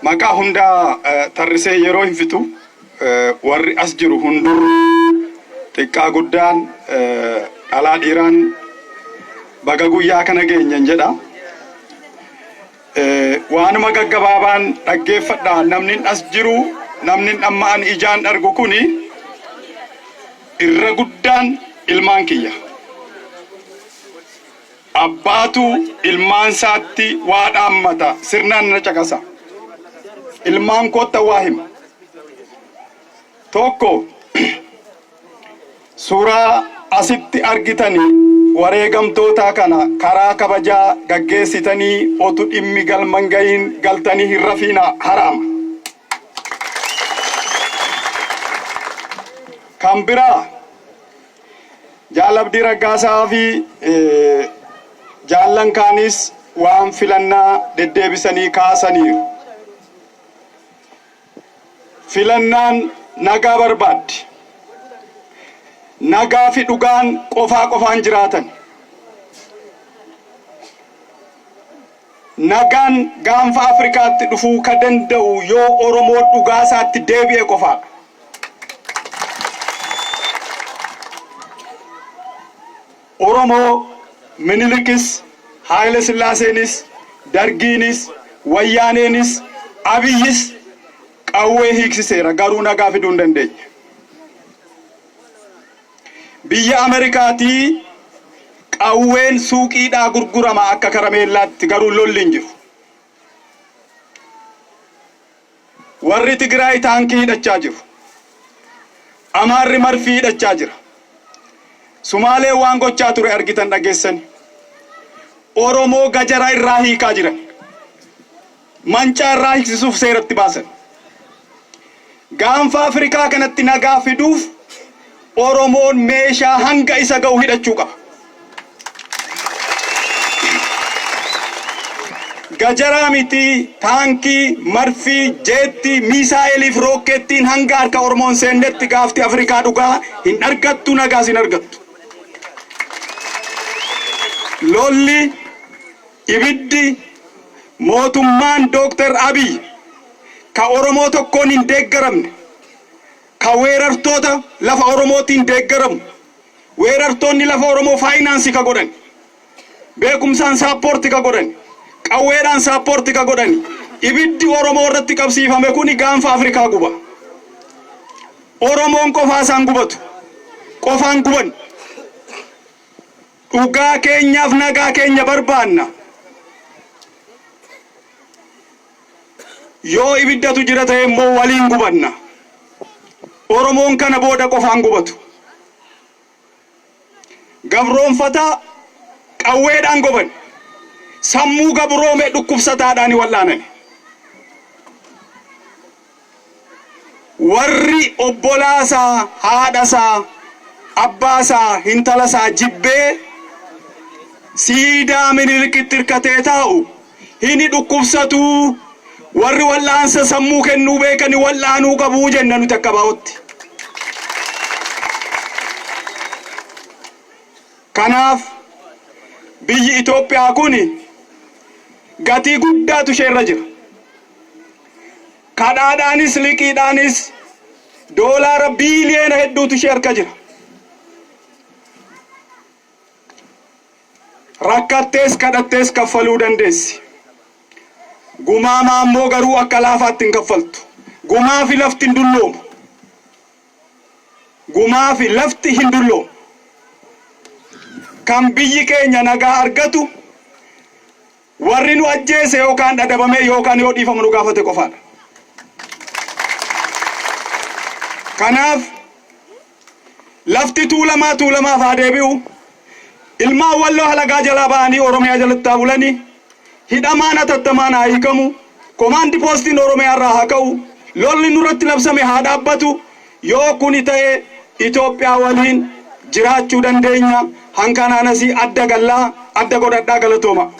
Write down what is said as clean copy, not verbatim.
Maqaa hundaa tarrisee yeroo hin fixu. Warri as jiru hunduu xiqqaa guddaan dhalaa dhiiraan baga guyyaa kana geenyen jedha. Waanuma gaggabaabaan dhaggeeffadha. Namni as jiru, namni amma ani ijaan argu kuni irra guddaan ilmaan kiyya. Abbaatu ilmaan isaatti waa dhaammata, sirnaan na caqasa. Ilmaan kootta waa hima. Tokko, suuraa asitti argitanii wareegamtoota kana karaa kabajaa gaggeessitanii otu dhimmi galman gahiin galtanii hin rafiina, haraama. Kan biraa, Jaal Abdii Raggaasaa fi jaallan kaanis waan filannaa deddeebisanii kaasaniiru. Filannaan nagaa barbaaddi. Nagaa fi dhugaan qofaa qofaan jiraatan. Nagaan gaanfa Afrikaatti dhufuu ka danda'u yoo Oromoo dhugaa isaatti deebi'e qofaadha. Oromoo Minilikis, Haayile Sillaaseenis, Dargiinis, Wayyaaneenis, Abiyyis qawwee hiiksiseera, garuu nagaa fiduu hin dandeenye. Biyya Ameerikaatii qawween suuqiidhaa gurgurama akka karameellaatti, garuu lolli hin jiru. Warri Tigraay taankii hidhachaa jiru. Amaarri marfii hidhachaa jira. Sumaaleen waan gochaa ture argitan, dhageessani. Oromoo gajara irraa hiikaa jiran. Mancaa irraa hiiksisuuf seeratti baasan. Gaanfa Afrikaa kanatti nagaa fiduuf Oromoon meeshaa hanga isa ga'u hidhachuu qaba. Gajaraa miti, taankii, marfii, jeettii, miisaa'elii fi rookkeettiin hanga harka Oromoon seennetti gaafti Afrikaa dhugaa hin argattu, nagaas hin argattu. Lolli, ibiddi mootummaan Dooktar Abiy ka Oromoo tokkoon hin deeggaramne, ka weerartoota lafa Oromootiin deeggaramu, weerartoonni lafa Oromoo faayinaansii ka godhan, beekumsaan support ka godhan, qawweedhaan support ka godhan, ibiddi Oromoo irratti qabsiifame kuni gaanfa Afrikaa guba. Oromoon qofaa isaan gubatu. Qofaan guban. Dhugaa keenyaaf nagaa keenya barbaanna. Yoo ibiddatu jira ta'e immoo waliin gubanna. Oromoon kana booda qofaan gubatu. Gabroonfataa qawweedhaan goban. Sammuu gabroome dhukkubsataadhaan wal'aanani. Warri obbolaasaa, haadhasaa, abbaasaa, hintalasaa jibbee siidaa Minilikitti hirkatee taa'u hini dhukkubsatuu, warri wal'aansa sammuu kennuu beekani wal'aanuu qabuu jenna nuti akka baa'otti. Kanaaf biyyi Itoophiyaa kun gatii guddaatu isheerra jira. Kadhaadhaanis liqiidhaanis doolaara biiliyoona hedduutu ishee harka jira. Rakkattees kadhattees kaffaluu dandeessi. Gumaamaa immoo garuu akka laafaatti hin kaffaltu. Gumaa fi lafti hin dulloomu. Gumaa fi lafti hin dulloomu. Kan biyyi keenya nagaa argatu warri nu ajjeese yookaan dhadabamee yookaan yoo dhiifama nu gaafate qofaadha. Kanaaf lafti Tuulamaa Tuulamaaf haa deebi'u. Ilmaan Walloo halagaa jalaa ba'anii Oromiyaa jalatti haa bulanii. Hidhamaan hatattamaan haa hiikamu. Komaandi poostiin Oromiyaa irraa haa ka'u. Lolli nurratti labsame haa dhaabbatu. Yoo kuni ta'e Itoophiyaa waliin jiraachuu dandeenya. Hankanaan asii adda gallaa adda godhadhaa, galatooma.